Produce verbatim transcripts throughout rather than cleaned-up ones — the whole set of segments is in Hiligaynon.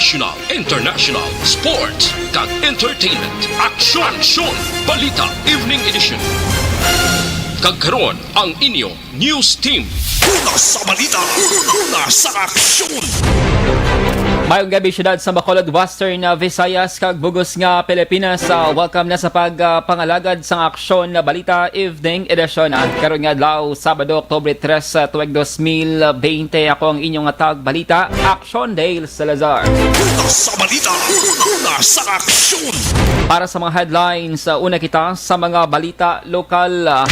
National, international, sports, kag entertainment. Aksyon! Aksyon! Balita Evening Edition. Kag karon, ang inyo news team. Una sa balita, una sa aksyon. Mayong gabi, syudad sa Bacolod, Western, uh, Visayas, kag bugos nga Pilipinas. Uh, welcome na sa pag, uh, pangalagad sang Aksyon na Balita Evening Edition. Uh, karon nga adlaw, Sabado, Oktubre tres, uh, tuig dos mil bente. Ako ang inyong tagbalita, Aksyon Dale Salazar. Una sa balita, una sa aksyon. Para sa mga headlines, uh, una kita sa mga balita lokal. Uh,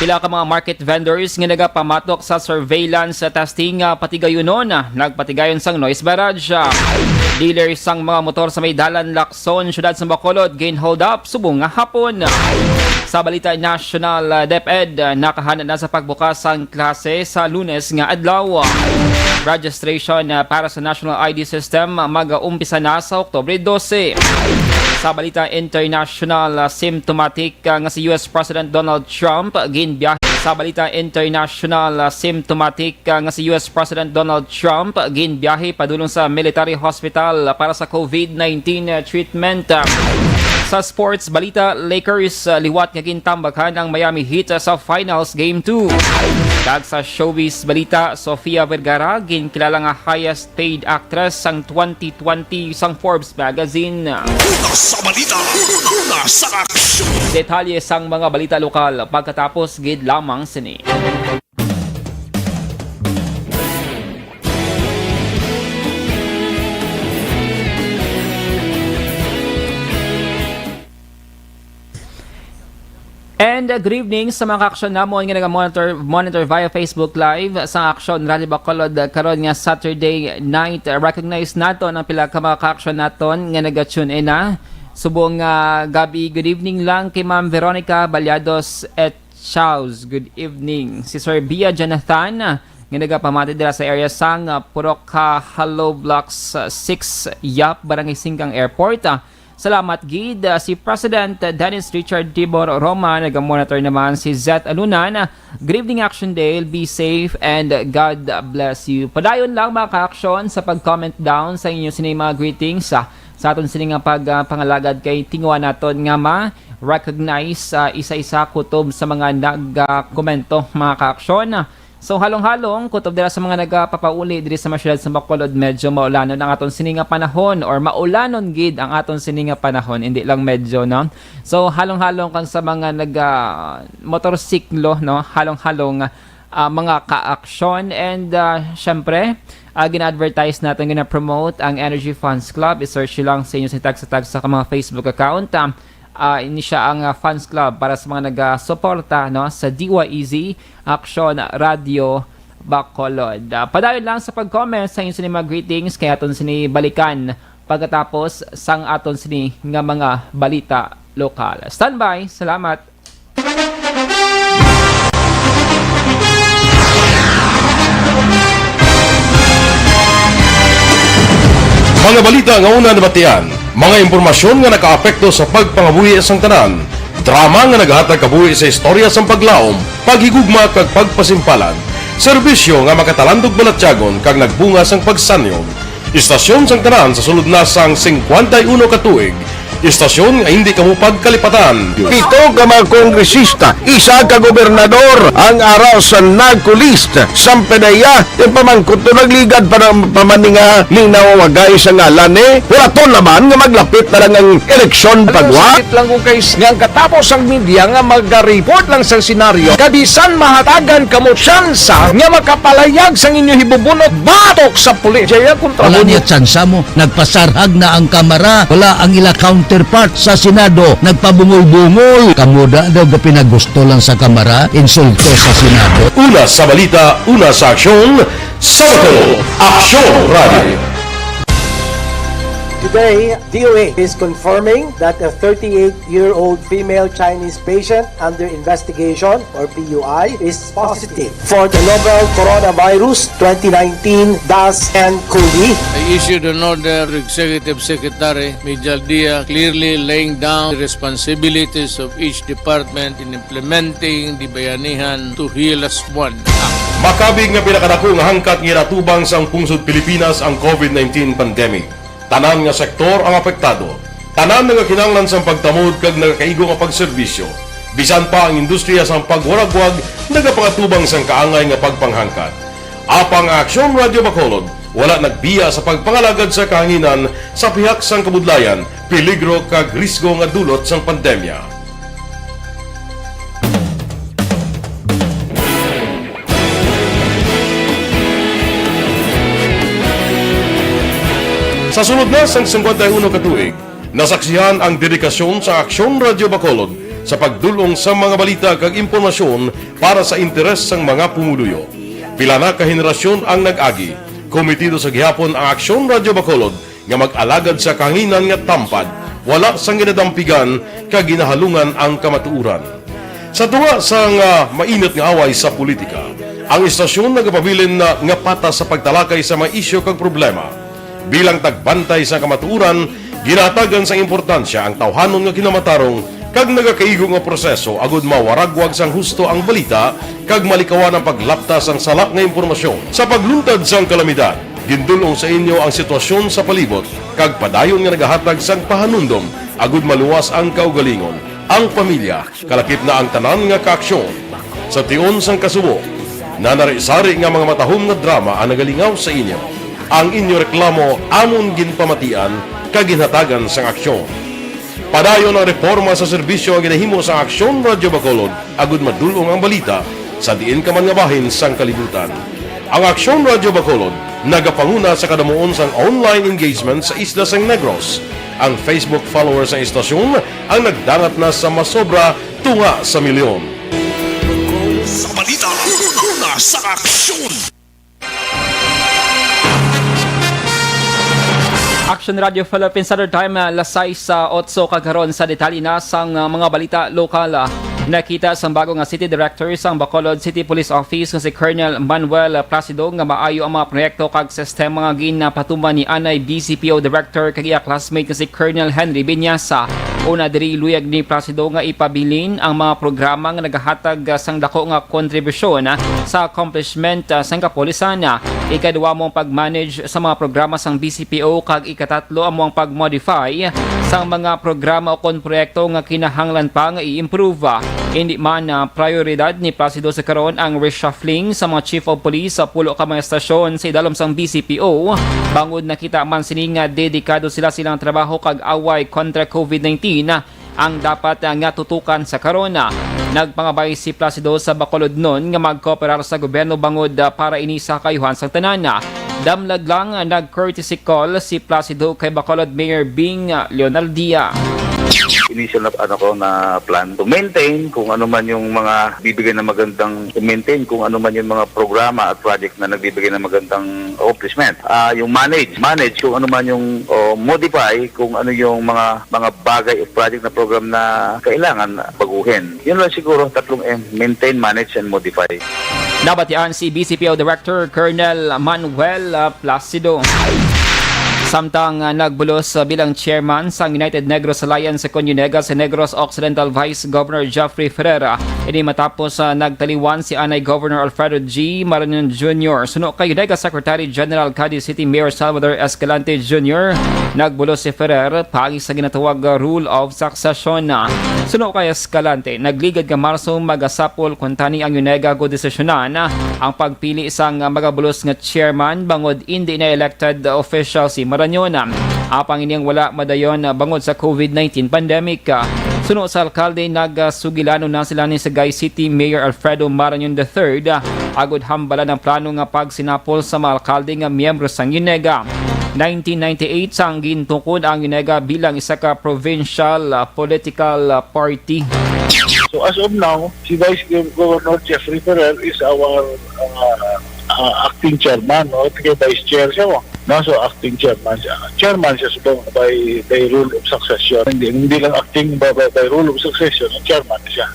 pila ka mga market vendors nga nagapamatok sa surveillance, uh, testing, uh, patigayunon, uh, nagpatigayon sang noise barrage. Uh, dealer sang mga motor sa may dalan Lacson, siyudad sa Bacolod, gin-hold up subong nga hapon. Sa balita nasyonal, uh, DepEd, uh, nakahanda na sa pagbukas sang klase sa Lunes nga adlaw. Registration, uh, para sa National I D System, uh, mag-umpisa na sa Oktubre dose. Sa balita internasyonal, uh, symptomatic, uh, nga si U S President Donald Trump ginbiyahe. Sa balita internasyonal, uh, symptomatic, uh, nga si U S President Donald Trump ginbiyahe padulong sa military hospital, uh, para sa COVID nineteen, uh, treatment. Uh, sa sports balita, Lakers, uh, liwat nga gintambakan ang Miami Heat, uh, sa Finals Game two. Kag sa showbiz balita, Sofia Vergara ginkilala nga highest paid actress sang twenty twenty sang Forbes magazine. Una sa balita, una sa aksyon. Detalye sang mga balita lokal pagkatapos gid lamang sini. And, uh, good evening sa mga ka-aksyon namon nga naga-monitor, monitor via Facebook Live sa Aksyon Rally Bacolod, uh, karon nga Saturday night. Uh, recognize naton ang pila ka mga ka-aksyon naton nga naga-tune in na. Subong, uh, gabi, good evening lang kay Ma'am Veronica Ballados et Chaus. Good evening. Si Sir Bia Jonathan, uh, nga nagapamati dira sa area sang, uh, Purok, uh, Hello Blocks, uh, six Yap, Barangay Singkang Airport. Uh, Salamat gid, ah, si President Dennis Richard Tibor Roma, naga-monitor naman si Zet Alunan. Good evening, Action Dale. Be safe and God bless you. Padayon lang, mga ka-aksyon, sa pag-comment down sa inyo sini mga greetings, ah, sa aton sini nga pag, ah, pangalagad kay tinguha naton nga ma-recognize, ah, isa-isa kutob sa mga nag-, ah, komento, mga ka-aksyon. So, halong-halong, kutob dira sa mga nagapapauli diri sa mga syudad sa Bacolod, medyo maulanon ang aton sini nga panahon, or maulanon gid ang aton sini nga panahon, hindi lang medyo, no? So, halong-halong kang sa mga nag, ah, motorsiklo, no? Halong-halong, ah, mga ka-aksyon. And, ah, syempre, ah, gina-advertise natin, gina-promote ang Energy Fans Club. I-search nyo lang sa inyo sa tag-, sa tag-, sa mga Facebook account. Ah, ah, ini siya ang, ah, fans club para sa mga nagasuporta, no, sa D Y E Z Action Radio Bacolod. Ah, padayon lang sa pag-comment sa inyo sini mga greetings kay aton sini balikan pagkatapos sang aton sini nga mga balita lokal. Standby. Salamat. Mga balita nga una nabatian, mga impormasyon nga nakaapekto sa pagpangabuhi sang tanan, drama nga nagahatag kabuhi sa istorya sang paglaom, paghigugma kag pagpasimpalan, serbisyo nga makatalandog balatyagon kag nagbunga sang pagsanyon. Istasyon sang tanan sa sulod na sang singkwenta y uno ka tuig, istasyon nga hindi kamo pagkalipatan. Pito ka mga kongresista, isa ka gobernador ang ara sa NARCO list. Samtang iya, ipamangkot to, nagligad pa ng pamaninga ni nawawagay sa ngalan ni. Hulaton naman nga maglapit na lang ang eleksyon pagwa. Sakit lang ko kay s-, nga ang katapos ang media nga mag-report lang sa senaryo, kabisan mahatagan kamo tsansa nga makapalayag sang inyo hibubunot batok sa pulis. Jaya kontra Wala mo. Niya tsansa mo. Nagpasarhag na ang Kamara. Wala ang ila counterpart sa Senado. Nagpabungol-bungol. Kamo da daw ga pinagusto lang sa Kamara, insulto sa Senado. Una sa balita, una sa aksyon, Sabado, Aksyon Radio. Today, D O H is confirming that a thirty-eight-year-old female Chinese patient under investigation, or P U I, is positive for the novel coronavirus twenty nineteen dash N cov. I issued an order to Executive Secretary Mijal Dia, clearly laying down the responsibilities of each department in implementing the Bayanihan to Heal As One Act. Makabig nga pinakadako nga hangkat nga ginatubang sang pungsod Pilipinas ang COVID nineteen pandemic. Tanan nga sektor ang apektado. Tanan nagakinahanglan sang pagtamod kag nagakaigo nga pagserbisyo. Bisan pa ang industriya sang pagwaragwag nagapangatubang sang kaangay nga pagpanghangkat. Apang ang Aksyon Radyo Bacolod wala nagbiya sa pagpangalagad sa kahanginan sa pihak sang kabudlayan, peligro kag risgo nga dulot sang pandemya. Sa sulod na sang singkwenta y uno ka tuig, nasaksihan ang dedikasyon sa Aksyon Radyo Bacolod sa pagdul-ong sa mga balita kag impormasyon para sa interes sang mga pumuluyo. Pila na ka henerasyon ang nag-agi. Komitido sa gihapon ang Aksyon Radyo Bacolod nga mag-alagad sa kahanginan nga tampad, wala sang ginadampigan kag ginahalungan ang kamatuoran. Sa tunga sang, ah, mainit nga away sa politika, ang istasyon nagapabilin na nga patas sa pagtalakay sa mga isyu kag problema. Bilang tagbantay sa kamatuoran, ginahatagan sang importansya ang tawhanon nga kinamatarong kag nagakaigo nga proseso agud mawaragwag sang husto ang balita kag malikawan ang paglapta sang sala nga impormasyon. Sa pagluntad sang kalamidad, gindul-ong sa inyo ang sitwasyon sa palibot kag padayon nga nagahatag sang pahanumdom agud maluwas ang kaugalingon, ang pamilya, kalakip na ang tanan nga kaaksyon. Sa tion sang kasubo, nanari-sari nga mga matahom nga drama ang nagalingaw sa inyo. Ang inyo reklamo amon ginpamatian kag ginhatagan sang aksyon. Padayon ang reforma sa serbisyo nga ginahimo sang Aksyon Radyo Bacolod agud madul-ong ang balita sa diin ka man nga bahin sang kalibutan. Ang Aksyon Radyo Bacolod nagapanguna sa kadamuon sang online engagement sa isla sang Negros. Ang Facebook followers sang istasyon ang nagdangat na sa masobra tunga sa milyon. Sa balita, una sa aksyon. Action Radio Philippines Standard Time, ah, alas sais sa otso kag karon sa detalye na sang, ah, mga balita lokal. Ah, nakita sang bago nga city director sang Bacolod City Police Office nga si Colonel Manuel Placido nga maayo ang mga proyekto kag sistema nga ginapatuman ni anay B C P O director kag iya classmate nga si Colonel Henry Viñasa. Una diri, luyag ni Placido nga ipabilin ang mga programa nga nagahatag, ah, sang dako nga kontribusyon, ah, sa accomplishment, ah, sang kapulisan. Ikaduha mo ang pag-manage sa mga programa sang B C P O kag ikatatlo amo ang pag-modify sang mga programa ukon proyekto nga kinahanglan pa nga i-improve. Indi man, ah, prioridad ni Placido sa karon ang reshuffling sa mga chief of police sa pulo ka mga estasyon sa idalom sang B C P O, bangod nakita man sini nga dedikado sila silang trabaho kag away kontra COVID nineteen ang dapat, ah, nga tutukan sa karon. Nagpangabay si Placido sa Bacolodnon nga magkooperar sa gobyerno bangod, ah, para ini sa kaayuhan sang tanan. Damlag lang, ah, nag-courtesy call si Placido kay Bacolod Mayor Bing, ah, Leonardia. Initial na, ano ko, na plan to maintain kung ano man yung mga bibigay na magandang, to maintain kung ano man yung mga programa at project na nagbibigay ng magandang accomplishment. Ah, yung manage, manage kung ano man yung, o modify kung ano yung mga, mga bagay o project na program na kailangan baguhin. Yun lang siguro, tatlong M, maintain, manage, and modify. Nabatian si B C P O Director Colonel Manuel, ah, Placido. Samtang, ah, nagbulos, ah, bilang chairman sang United Negros Alliance Second Unega si Negros Occidental Vice Governor Jeffrey Ferrer. Ini matapos, ah, nagtaliwan si anay Governor Alfredo G Marañon Junior. Suno kay Unega Secretary General Cadiz City Mayor Salvador Escalante Junior, nagbulos si Ferrer paagi sa ginatawag nga Rule of Succession. Suno kay Escalante, nagligad nga Marso magasapol kuntani ang Unega gud desisyonan ang pagpili sang magabulos nga chairman bangod indi na elected official si Marañon. Apang ini ang wala madayon bangod sa COVID nineteen pandemic. Suno sa alkalde, nagsugilanon na sila ni Sagay City Mayor Alfredo Marañon the third, agud hambalan ang plano nga pagsinapol sa mga alkalde nga miyembro sang Unega. Nineteen ninety-eight sang gintukod ang Unega bilang isa ka provincial, ah, political, ah, party. So as of now, si Vice Gov-, Governor Jeffrey Ferrer is our, uh, uh, acting chairman, no? Kay vice chair siya, wa? No, so acting chairman siya. Chairman siya subong by, by rule of succession. Hindi, hindi lang acting by, by, by rule of succession, ang chairman siya.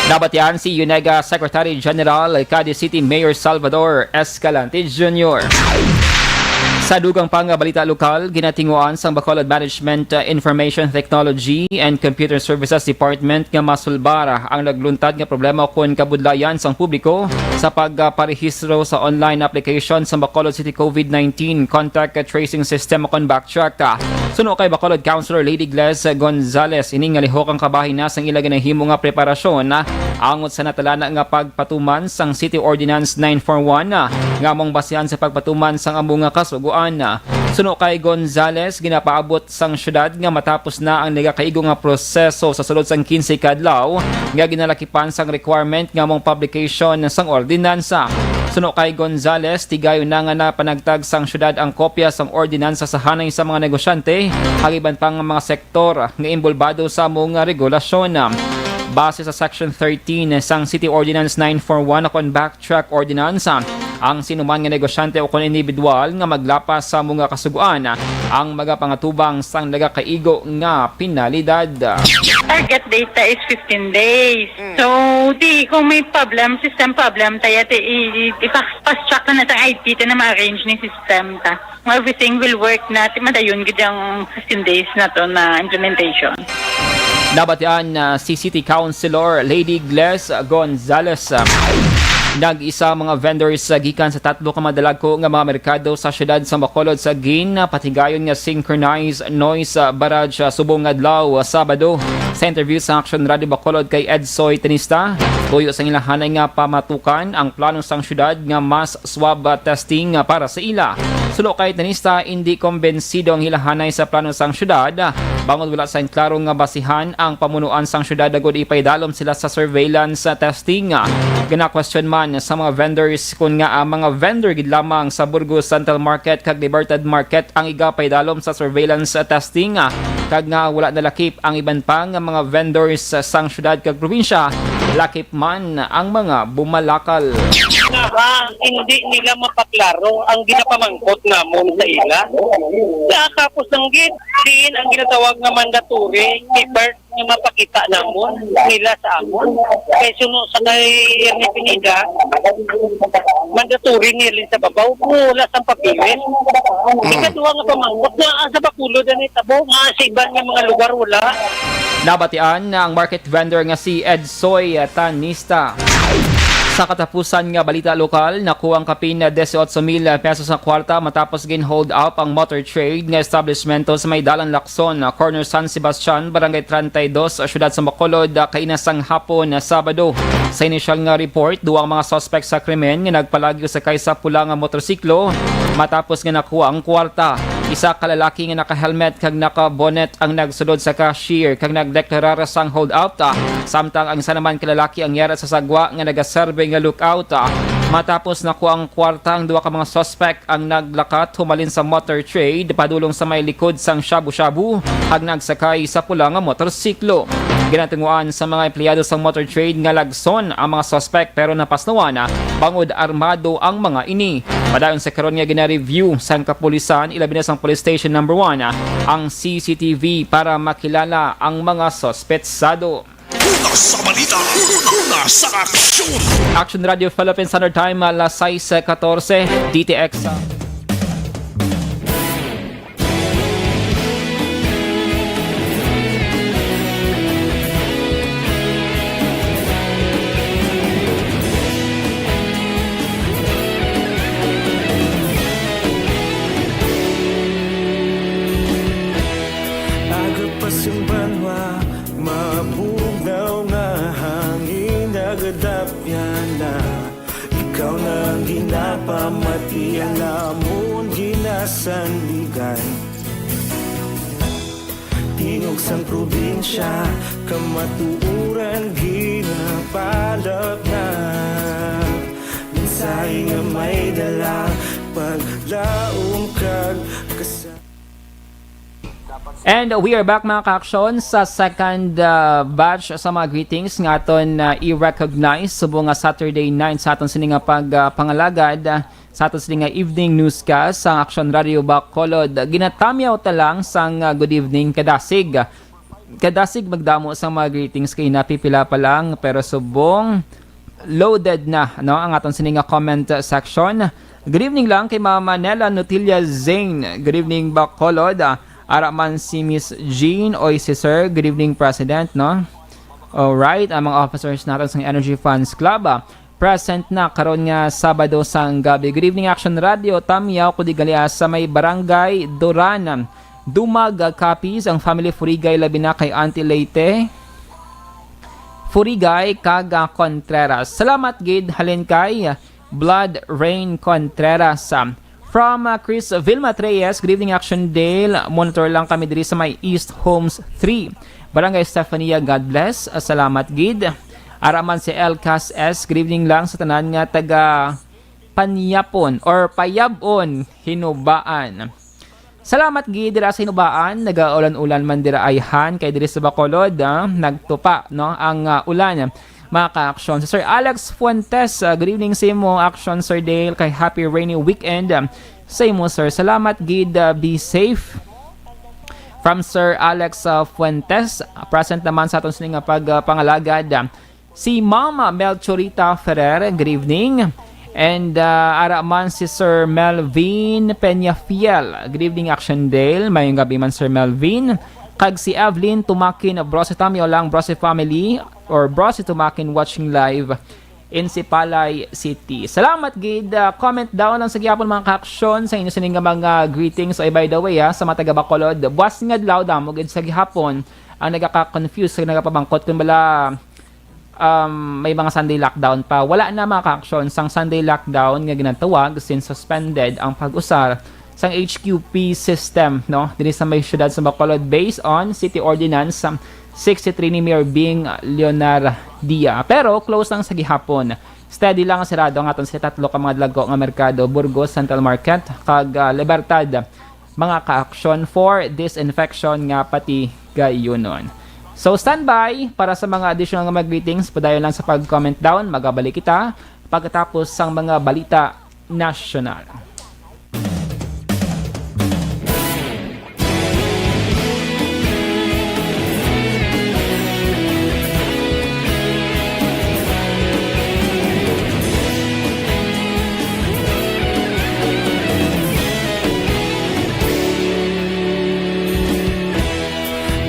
Nabatian si Unega Secretary General Cadiz City Mayor Salvador Escalante Junior. Sa dugang pa nga balita lokal, ginatinguan sang Bacolod Management, uh, Information Technology and Computer Services Department nga masulbar ang nagluntad nga problema ukon kabudlayan sang publiko sa pagparehistro sa online application sa Bacolod City COVID nineteen Contact Tracing System ukon Backtrack. Suno kay Bacolod Councilor Lady Gles Gonzales, ini nga lihok ang kabahin na sang ila ginahimo nga preparasyon angot sa natalana nga pagpatuman sang City Ordinance nine four one nga among basihan sa pagpatuman sang amo nga kasugoan. Suno kay Gonzales, ginapaabot sang syudad nga matapos na ang nagakaigo nga proseso sa sulod sang quince ka adlaw nga ginalakipan sang requirement nga among publication sang ordinansa. Suno kay Gonzales, tigayon na nga napanagtag sang syudad ang kopya sang ordinansa sa hanay sa mga negosyante, kag iban pa nga mga sektor nga inbolbado sa amo nga regulasyon. Base sa Section thirteen sang City Ordinance nine four one ukon Backtrack Ordinance, ang sinuman nga negosyante ukon individual nga maglapas sa amo nga kasugoan ang magapangatubang sang nagakaigo nga penalidad. Target data is fifteen days. Mm. So, di, kung may problem, system problem, tayo, ti, i, i, ipa-, fast track na na sa I T, ti na ma-arrange ni system ta. Everything will work na, ti madayon gid ang fifteen days na to na implementation. Nabatian na si City Councilor Lady Gles Gonzales. Nag-isa mga vendors, ah, gikan sa tatlo ka madalagko nga mga merkado sa siyudad sa Bacolod sa gin, ah, patigayon nga synchronized noise, ah, barrage, ah, subong adlaw, ah, Sabado. Sa interview sa Action Radio Bacolod kay Edsoy Tenista, tuyo sang ilahanay nga pamatukan ang plano sang siyudad nga mas swab, ah, testing, ah, para sa ila. Suno kay Tenista, indi kumbensido ang ilahanay sa plano sang siyudad, ah, bangod wala sang klaro nga basihan ang pamunuan sang siyudad agud ipaidalom sila sa surveillance, ah, testing. Gina-question man sa mga vendors kon ngaa ang mga vendor gid lamang sa Burgos Central Market kag Libertad Market ang igapaidalom sa surveillance, ah, testing, ah, kag nga wala nalakip ang iban pa nga mga vendors, ah, sang siyudad kag probinsya, lakip man ang mga bumalakal. Nga hindi nila mapaklaro ang ginapamangkot namon sa ila. Nakakapos lang gid, diin ang ginatawag nga mandatory paper nga mapakita namon nila sa amon. Kay suno sa kay Ernie Pineda, mandatory nila sa babaw, wala sang papeles. Mm. Ikaduha nga pamangkot, naa sa Bacolod ang nitabo, nga sa iban nga mga lugar wala. Nabatian na ang market vendor nga si Edsoy Tanista. Sa katapusan nga balita lokal, nakuha ang kapin na dieciocho mil pesos nga kwarta matapos gin-hold up ang motor trade nga establishmento sa may Dalan Lacson, corner San Sebastian, Barangay treinta y dos, Siyudad sa Bacolod, kaina sang hapon, Sabado. Sa inisyal nga report, duha ang mga suspect sa krimen nga nagpalagyo sakay sa pula nga motorsiklo matapos nga nakuha ang kwarta. Isa ka lalaki nga naka-helmet kag naka-bonnet ang nagsulod sa cashier kag nagdeklarar sang hold up, samtang ang isa naman ka lalaki ang yara sa sagwa nga nagaserbe nga lookout. Matapos nakuha ang kwarta, ang duha ka mga suspect ang naglakat humalin sa motor trade padulong sa may likod sang shabu-shabu kag nagsakay sa pula nga motorsiklo. Ginatinguan sa mga empleyado sang motor trade nga lagson ang mga suspect, pero napasnawan bangod armado ang mga ini. Padayon sa karon nga gina-review sang kapulisan, ilabi na sang Police Station Number One, ang C C T V para makilala ang mga suspetsado. Una sa balita, una sa aksyon. Action Radio Philippines Standard Time, alas sais katorse, D T X. Aga pa sing banwa, mabugnaw nga hangin nagadapyan na. Ikaw na ang ginapamatian namon ginasandigan. Tingog sang probinsya, kamatuoran ginapalapnag. Mensahe nga may dala, paglaom kag kasa- And we are back, mga ka-aksyon, sa second, uh, batch sa mga greetings nga aton, uh, i-recognize subong nga Saturday night sa aton sini nga pag, uh, pangalagad, uh, sa aton sini nga evening newscast sa Action Radio Bacolod. Ginatamyaw ta lang sang, uh, good evening, kadasig. Kadasig magdamo sang mga greetings kay napipila pa lang, pero subong loaded na, no, ang aton sini nga comment section. Good evening lang kay Mama Nela Nutilla Zane. Good evening, Bacolod. Ah, ara man si Miss Jean, oy si Sir. Good evening, President, no? Alright, ang mga officers natin sa Energy Fans Club, ah, present na karon nga Sabado sang gabi. Good evening, Action Radio. Tamiyaw ko di gali, ah, sa may Barangay Duran, Dumag, ah, Capiz, ang family Furigay, labi na kay Auntie Leyte Furigay kag, ah, Contreras. Salamat gid halin kay Blood Rain Contreras. From, uh, Chris Vilma Treyes, good evening, Action Dale. Monitor lang kami diri sa may East Homes three, Barangay Estefania. God bless. Uh, salamat gid. Ara man si Elcas S, good evening lang sa tanan nga taga Panyapon or Payabon, Hinubaan. Salamat gid dira sa Hinubaan, nagaulan-ulan man dira ayhan, kay diri sa Bacolod, ah, nagtupa, no, ang, ah, ulan. Mga ka-aksyon, si Sir Alex Fuentes, ah, good evening sa imo, Action Sir Dale, kay happy rainy weekend, ah, sa imo, sir. Salamat gid, ah, be safe. From Sir Alex, ah, Fuentes, ah, present naman sa aton sini nga pag, ah, pangalagad, ah, si Mama Melchorita Ferrer, good evening. And, ah, ara man si Sir Melvin Peñafiel. Good evening, Action Dale. Mayong gabi man, Sir Melvin. Kag si Evelyn Tumakin, Brose Tamyo lang, Brose family, or Brose Tumakin watching live in Sipalay City. Salamat gid. Ah, comment down lang sa gihapon, mga ka-aksyon, sa inyo sining nga mga greetings. Ay, by the way, ah, sa mga taga Bacolod, buwas nga adlaw, damo gid sa gihapon ang nagaka-confuse, sa nagapabangkot kung bala, um, may mga Sunday lockdown pa. Wala na, mga ka-aksyon, sang Sunday lockdown nga ginatawag since suspended ang pag-usar sang H Q P system, no? Diri sa may siyudad sa Bacolod, based on City Ordinance, um, sixty-three ni Mayor Bing Leonardia. Pero close lang sa gihapon. Steady lang ang sirado ang aton sa tatlo ka mga dalago nga merkado, Burgos Central Market kag, ah, Libertad, mga ka-aksyon, for disinfection nga patigayunon. So, standby para sa mga additional nga mga greetings. Padayon lang sa pag-comment down. Magabalik kita pagkatapos sang mga balita nasyonal.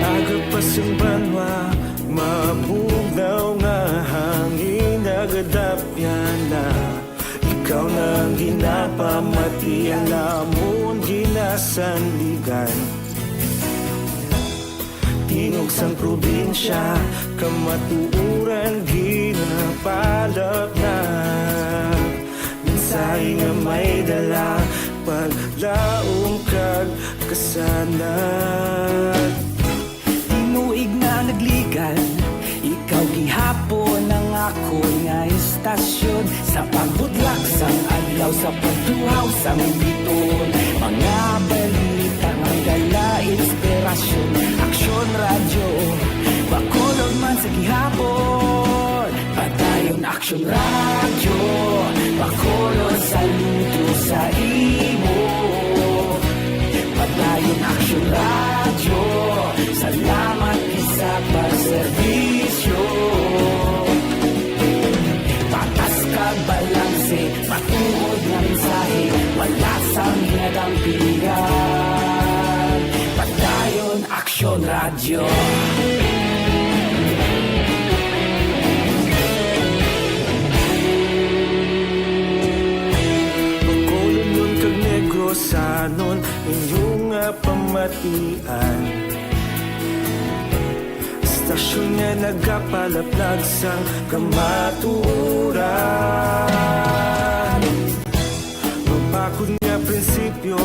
Aga pa sang banwa, mabugnaw nga hangin, nagadapyan na. Ikaw na ang ginapamati, ang lamon ginasandigan. Tingog sang probinsya, kamatuoran ginapalapnag. Mensahe nga may dala, paglaom kag kasanag. Tinuig na nagligal, ikaw gihapon ang akon nga istasyon. Sa pagbudlak sang adlaw, sa pagtuhaw sang biton, mga balita nga dala inspirasyon. Aksyon Radyo, Bacolod man sa gihapon. Padayon Aksyon Radyo, Bacolod, saludo sa imo. Padayon Aksyon Radyo, salamat gid sa pagserbisyo. Patas kag balanse, matuod nga mensahe, wala sang ginadampigan. Padayon Aksyon Radyo. Bacolodnon kag Negrosanon, inyo nga pamatian. Istasyon nga nagapalaplag sang kamatuoran. Mabakod nga prinsipyo,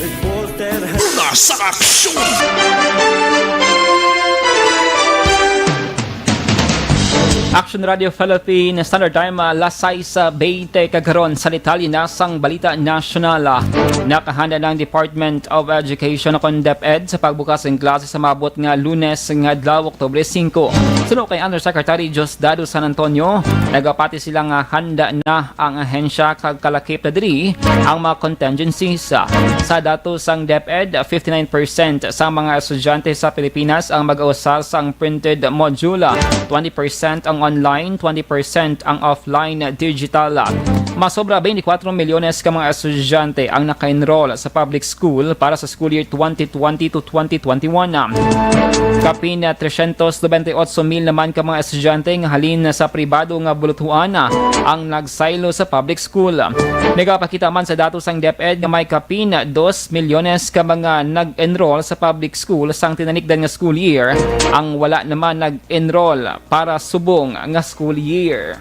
reporter. Una sa aksyon. Action Radio Philippine Standard Time, ah, las sais, ah, veinte kagkaron. Sa detalye na sang balita nasyonal, ah, nakahanda na ang Department of Education o kon DepEd sa pagbukas ng klase sa maabot nga Lunes nga adlaw, Oktubre singko. Suno kay Undersecretary Diosdado San Antonio, nagapati sila nga handa na ang ahensya kag kalakip na diri ang mga contingencies. Sa datos sang DepEd, fifty-nine percent sa mga estudyante sa Pilipinas ang mag-usa sang printed module, twenty percent ang online, twenty percent ang offline digital. Masobra twenty-four milyones ka mga estudyante ang naka-enroll sa public school para sa school year twenty twenty to twenty twenty-one. Kapin na tresyentos nobenta y otso mil naman ka mga estudyante nga halin sa pribado nga buluthuan ang nagsaylo sa public school. Nagapakita man sa datos sang DepEd nga may kapin dos milyones ka mga nag-enroll sa public school sang tinanikdan nga school year, ang wala naman nag-enroll para subong nga school year.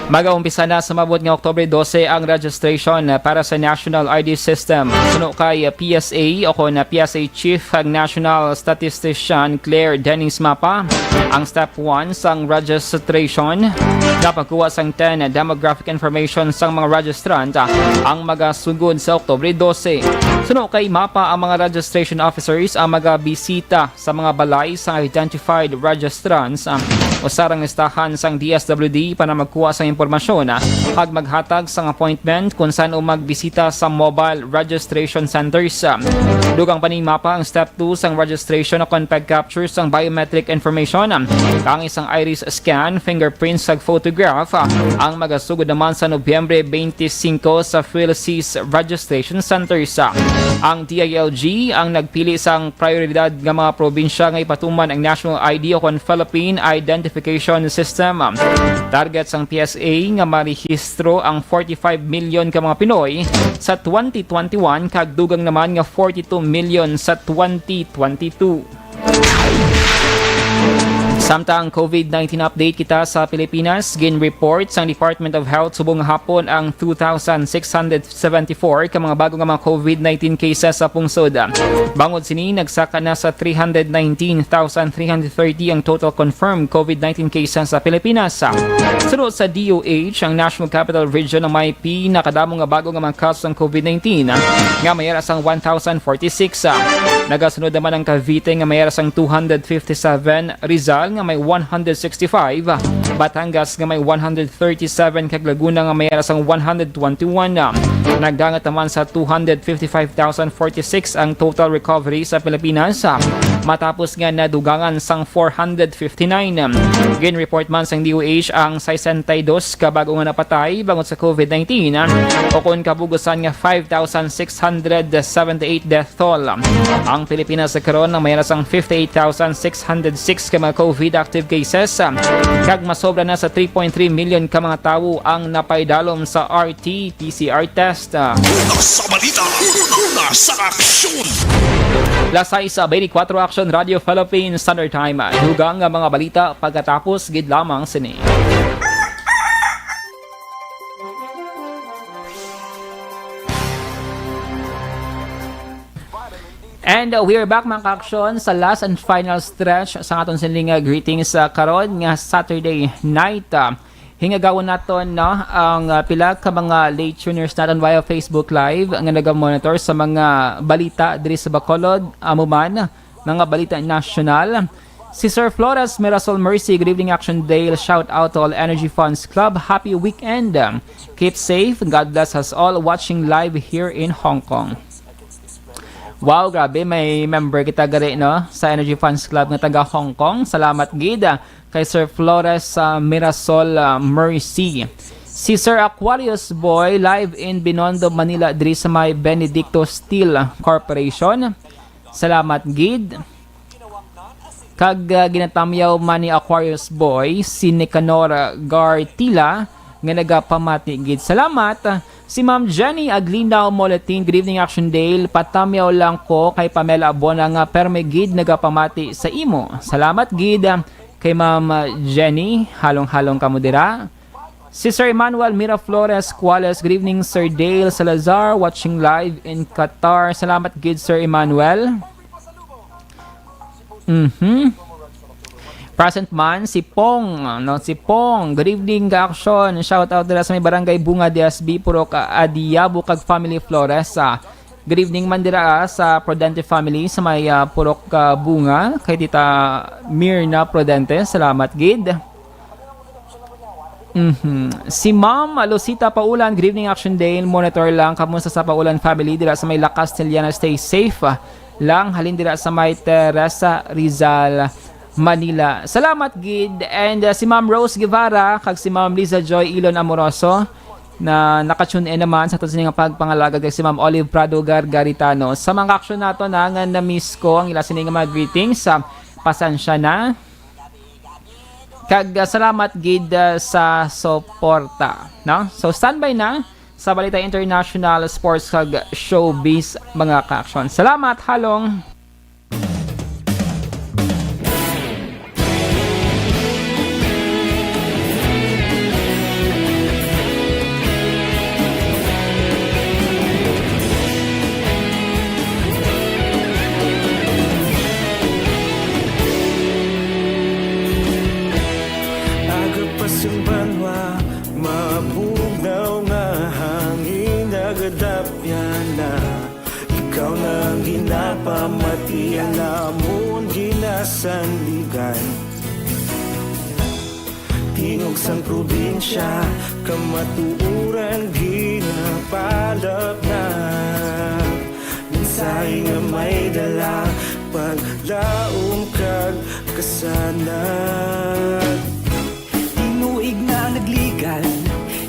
Magaumpisa na sa maabot nga Oktubre dose ang registration para sa National I D System. Suno kay P S A o kon P S A Chief kag National Statistician Claire Dennis Mapa, ang step one sang registration nga pagkuha sang ten demographic information sang mga registrant ang magasugod sa Oktubre dose. Suno kay Mapa, ang mga registration officers ang magabisita sa mga balay sang identified registrants, ah, o sa rangistahan sang D S W D para magkuha sang impormasyon, ah, kag maghatag sang appointment kung san-o magbisita sa mobile registration centers. Dugang pa ni Mapa, ang step two sang registration o kon pag-capture sang biometric information, ah, kang isang iris scan, fingerprints, kag photograph, ah, ang magasugod naman sa Nobyembre twenty-five sa PhilSys registration centers. Ang D I L G ang nagpili sang prioridad nga mga probinsya nga ipatuman ang National I D o kon Philippine Identification System. Target sang P S A nga marehistro ang forty-five million ka mga Pinoy sa twenty twenty-one kag dugang naman nga forty-two million sa twenty twenty-two. Samtang COVID nineteen update kita sa Pilipinas, gin-report sang Department of Health subong nga hapon ang two thousand six hundred seventy-four ka mga bago nga mga COVID nineteen cases sa pungsod. Bangod sini, nagsaka na sa three hundred nineteen thousand three hundred thirty ang total confirmed COVID nineteen cases sa Pilipinas. Suno sa D O H, ang National Capital Region ang may pinakadamo nga bago nga mga kaso sang COVID nineteen, nga may ara sang one thousand forty-six. Nagasunod naman ang Cavite nga may ara sang two hundred fifty-seven, Rizal nga may one hundred sixty-five, Batangas nga may one hundred thirty-seven, kag Laguna nga may ara sang one hundred twenty-one. Nagdangat naman sa two hundred fifty-five thousand forty-six ang total recovery sa Pilipinas, matapos nga nadugangan sang four hundred fifty-nine. Gin-report man sang D O H ang sesenta y dos ka bago nga napatay bangod sa COVID nineteen, o kon kabugusan nga five thousand six hundred seventy-eight death toll. Ang Pilipinas sa karon ang may ara sang fifty-eight thousand six hundred six ka mga COVID active cases, kag masobra na sa three point three million ka mga tawo ang napaidalom sa R T P C R test. Una sa balita, una sa aksyon. Las sais, twenty-four Action Radio Philippines Standard Time. Dugang nga mga balita pagkatapos gid lamang sini. And, uh, we are back, mga ka-aksyon, sa last and final stretch sa aton sining, uh, greetings, uh, karon nga Saturday night. Uh, hingagawon naton, no, ang, uh, pila ka mga late tuners naton via Facebook Live nga nagamonitor sa mga balita diri sa Bacolod, amo man, mga balita nasyonal. Si Sir Flores Mirasol Mercy, good evening, Action Dale. Shout out to all Energy Funds Club. Happy weekend. Keep safe. God bless us all. Watching live here in Hong Kong. Wow, grabe. May member kita gari, no? Sa Energy Funds Club nga taga Hong Kong. Salamat gid, ah, kay Sir Flores, ah, Mirasol, ah, Mercy. Si Sir Aquarius Boy, live in Binondo, Manila, diri sa may Benedicto Steel Corporation. Salamat gid. Kag, ah, ginatamyaw man ni Aquarius Boy si Nicanor Gartila nga nagapamati gid. Salamat. Si Ma'am Jenny Aglinaw Moletin, good evening, Action Dale. Patamyaw lang ko kay Pamela Abona nga permi gid nagapamati sa imo. Salamat gid kay Ma'am Jenny. Halong-halong kamo dira. Si Sir Emmanuel Miraflores Cuales, good evening, Sir Dale Salazar, watching live in Qatar. Salamat gid, Sir Emmanuel. Mhm. Present man si Pong, no, si Pong. Good evening, ka-aksyon. Shout out dira sa may Barangay Bunga D S B, Purok, ah, Adiabo kag family Flores. Ah, good evening man dira, ah, sa Prudente family sa may, ah, Purok, ah, Bunga, kay Tita Mirna Prudente. Salamat gid. Mhm. Si Ma'am Lucita Paulan, good evening, Action Dale. Monitor lang. Kamusta sa Paulan family dira sa may La Castellana? Stay safe, ah, lang. Halin dira sa may Teresa Rizal Manila. Salamat gid. And, uh, si Ma'am Rose Guevara kag si Ma'am Liza Joy Ilon Amoroso na naka-tune in naman sa aton sini nga pagpangalagad, kag si Ma'am Olive Prado Gargaritano. Sa mga aksyon nato na nga na-miss ko ang ila sini nga mga greetings, ah, pasensya na. Kag, ah, salamat gid, ah, sa suporta, no? So, standby na sa Balita International, Sports, kag Showbiz, mga ka-aksyon. Salamat, halong! Aga pa sang banwa, mabugnaw nga hangin nagadapyan na. Ikaw na ang ginapamatian namon ginasandigan. Tingog sang probinsya, kamatuoran ginapalapnag. Mensahe nga may dala, paglaom kag kasanag. Tinuig na nagligan,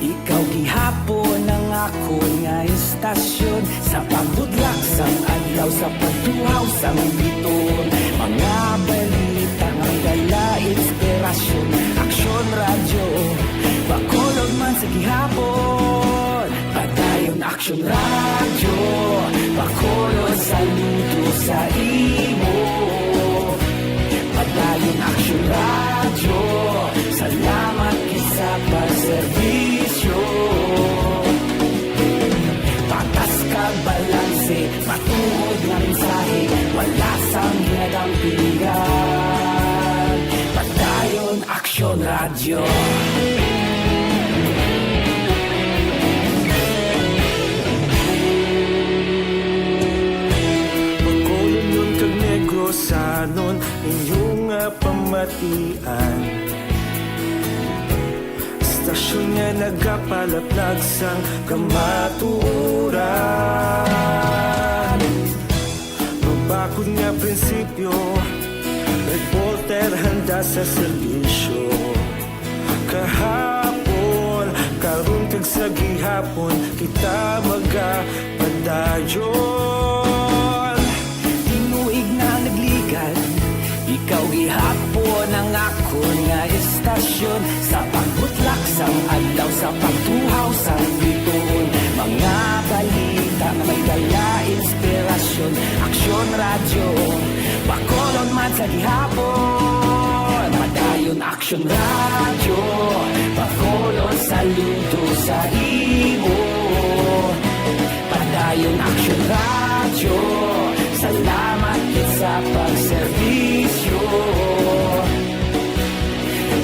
ikaw gihapon ang akon nga istasyon. Sa pagbutlak sang adlaw, sa pagtuhaw sang biton, mga balita nga may dala inspirasyon. Aksyon Radyo, Bacolod man sa gihapon. Padayon Aksyon Radyo, Bacolod, saludo sa imo. Padayon Aksyon Radyo, salamat gid sa pagserbisyo. Patas kag balanse, matuod nga mensahe, wala sang ginadampigan. Padayon Aksyon Radyo. Bacolodnon kag Negrosanon, inyo nga pamatian. Istasyon nga nagapalaplag sang kamatuoran. Mabakod nga prinsipyo, reporter handa sa serbisyo. Kahapon, karon kag sa gihapon, kita magapadayon. Tinuig na nagligan, ikaw gihapon ang akon nga istasyon. Sa pagbutlak sang adlaw, sa pagtuhaw sang bituon, mga balita nga may dala inspirasyon. Aksyon Radyo, Bacolod man sa gihapon. Padayon Aksyon Radyo, Bacolod, saludo sa imo. Padayon Aksyon Radyo, salamat gid sa pagserbisyo.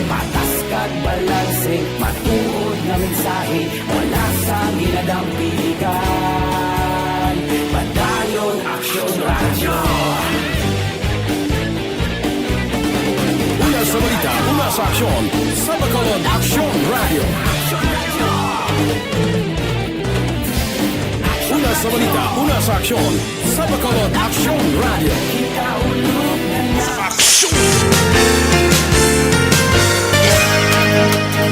Patas kag balanse, matuod nga mensahe, wala sang ginadampigan. Padayon Aksyon Radyo. Una sa balita, una sa aksyon, sa Bacolod Aksyon Radyo. Una sa balita, una sa aksyon, sa Bacolod Aksyon Radyo. Aksyon!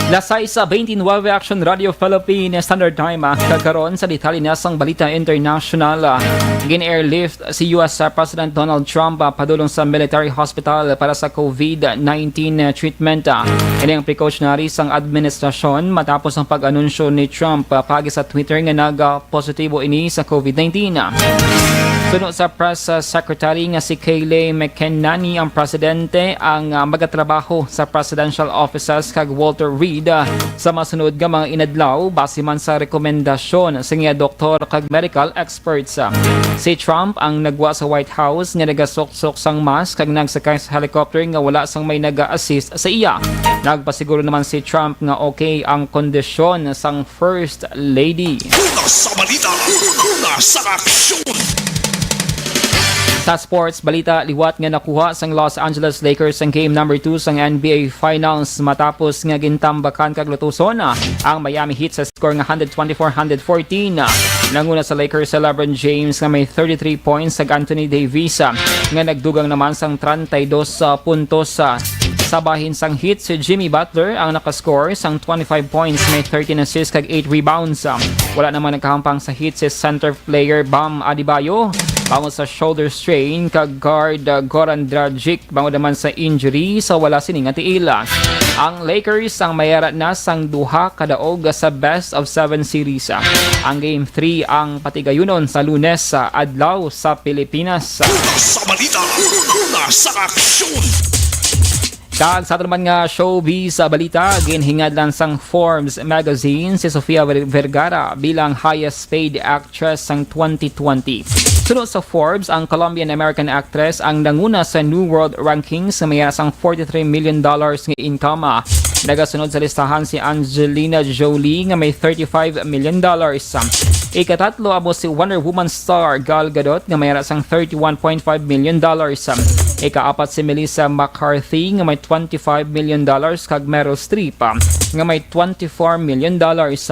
Las sais veintinueve, Aksyon Radyo Philippine Standard Time, ah, kag karon sa detalye na sang balita international, ah, gin-airlift si U S President Donald Trump, ah, padulong sa military hospital para sa COVID nineteen, ah, treatment, ah. Ini ang precautionary sang administrasyon matapos ang pag-anunsyo ni Trump, ah, paagi sa Twitter nga nag, ah, positibo ini sa COVID nineteen. Suno sa press, ah, secretary nga si Kayleigh McEnany, ang presidente ang, ah, magatrabaho sa presidential offices kag Walter Reed, ah, sa masunod nga mga inadlaw base man sa rekomendasyon sa iya doktor kag medical experts. Si Trump ang nagwa sa White House nga nagasuksok sang mask kag nagsakay sa helicopter nga wala sang may naga-assist sa iya. Nagpasiguro naman si Trump nga okay ang kondisyon sang First Lady. Una sa balita, una sa aksyon. Sa sports balita, liwat nga nakuha sang Los Angeles Lakers ang game number two sang N B A Finals matapos nga gintambakan kag lutuson ang Miami Heat sa score nga hundred twenty-four hundred fourteen. Nanguna sa Lakers si LeBron James nga may thirty-three points, kag Anthony Davis, ah, nga nagdugang naman sang treinta y dos, ah, puntos, ah, sa bahin sang Heat. Si Jimmy Butler ang nakascore sang twenty-five points, may thirteen assists kag eight rebounds. Ah, wala naman nagkahampang sa Heat si center player Bam Adebayo, bangod sa shoulder strain, kag guard, ah, Goran Dragic, bangod naman sa injury sa wala sini nga tiil. Ang Lakers ang mayara na sang duha ka daog sa best of seven series. Ang game three ang patigayunon sa Lunes sa adlaw sa Pilipinas. Una sa balita, una sa aksyon. Kag sa aton naman nga showbiz sa balita, ginhingadlan sang Forbes magazine si Sofia Ver-, Vergara bilang highest paid actress sang twenty twenty. Suno sa Forbes, ang Colombian-American actress ang nanguna sa New World Rankings nga may sang forty-three million dollars nga income. Nagasunod sa listahan si Angelina Jolie nga may thirty-five million dollars. Ikatatlo amo si Wonder Woman star Gal Gadot nga may sang thirty-one point five million dollars. Ikaapat si Melissa McCarthy nga may twenty-five million dollars kag Meryl Streep, ah, nga may twenty-four million dollars.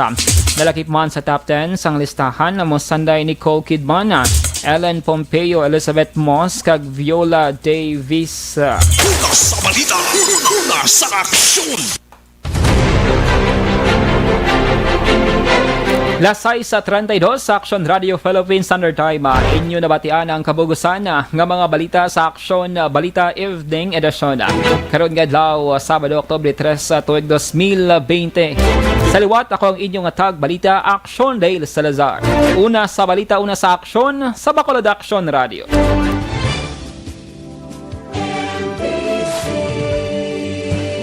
Nalakip man sa top ten sang listahan amo sanday Nicole Kidman, ah, Ellen Pompeo, Elisabeth Moss kag Viola Davis. Una sa balita, una sa aksyon. Las sais treinta y dos sa Aksyon Radio Philippine Standard Time. Ah, inyo nabatian ang kabugusan, ah, nga mga balita sa Aksyon, ah, Balita Evening Edition. Ah, karon nga adlaw, ah, Sabado, Oktubre tres, ah, tuig dos mil bente. Sa liwat, ako ang inyong tagbalita, Aksyon Dale Salazar. Una sa balita, una sa aksyon, sa Bacolod Aksyon Radio.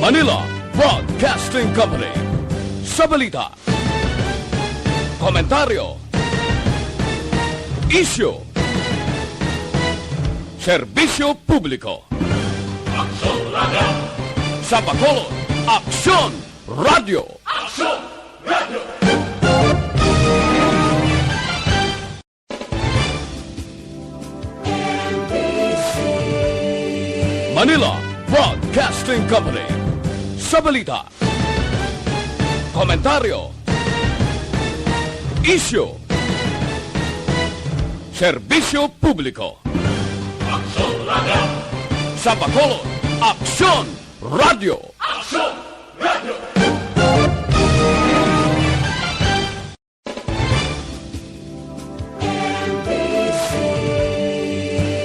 Manila Broadcasting Company. Sa balita, komentaryo, isyu, serbisyo publiko. Aksyon Radio. Sa Bacolod, Aksyon Radio. Aksyon Radio. Manila Broadcasting Company. Sa balita, komentaryo, isyu, serbisyo publiko. Aksyon Radio. Sa Bacolod, Aksyon Radio. Aksyon Radio.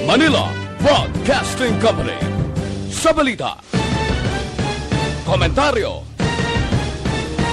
Manila Broadcasting Company. Sa balita, komentaryo,